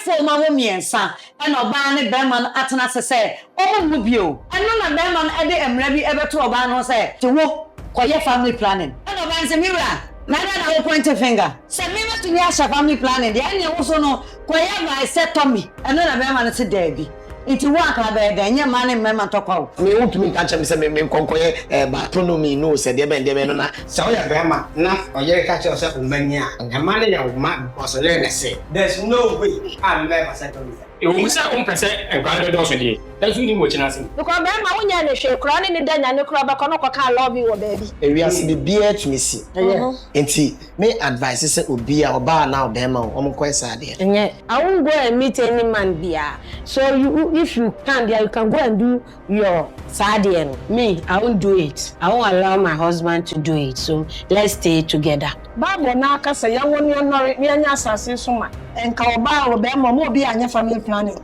Awarefoɔ a wɔawo mmiɛnsa ɛna ɔbaa ne barima no atena ase sɛ wɔnwo bio. Ɛno na barima no de mmara bi bɛto ɔbaa no ho sɛ, Te wo, kɔyɛ family planning. Ɛna ɔbaa no sɛ, Me wura, na adɛn na wo point finger? Sɛ me mɛtumi ahyɛ family planning deɛ, ɛneɛ wo so no, kɔyɛ vasectomy. Ɛno na barima no se, Daabi. Nti wo anka bɛyɛ dɛn? Ɛnyɛ mmaa ne mmarima ntɔkwa o. Me wontumi nka nkyerɛ me sɛ me nkɔ nkɔyɛ eh, baatonomy no sɛ deɛ bɛn deɛ bɛn no na. Sɛ woyɛ bɛrima na ɔyere ka kyerɛ wo sɛ wo mma ni a, mma no yɛ wo mma because ɔyere na ɛse. There's no way a mɛyɛ vasectomy. Ɛwɔ mu sɛ wompɛ sɛ nkwadaa no bɛdɔɔso deɛ, nanso wonnim ɔkyena asɛm. Because bɛrima wonyɛɛ no hwee koraa ɔne no da nyane koraa ɔbɛkɔ na ɔkɔka I love you wɔ baabi. Ewiase biribiara tumi si nti me advice sɛ obiara ɔbaa anaa ɔbɛɛma o wɔn nkɔyɛ saa adeɛ no. Nyɛ I won't go and meet any man biaa so you if you can deɛ you can go and do your saa adeɛ no. Me I won't do it I won't allow my husband to do it so let's stay together. Bible no ara ka sɛ yɛnwo na yɛnnɔre na yɛnyɛ asase so ma. Nka ɔbaa or bɛɛma ɔmo obi anyɛ family planning.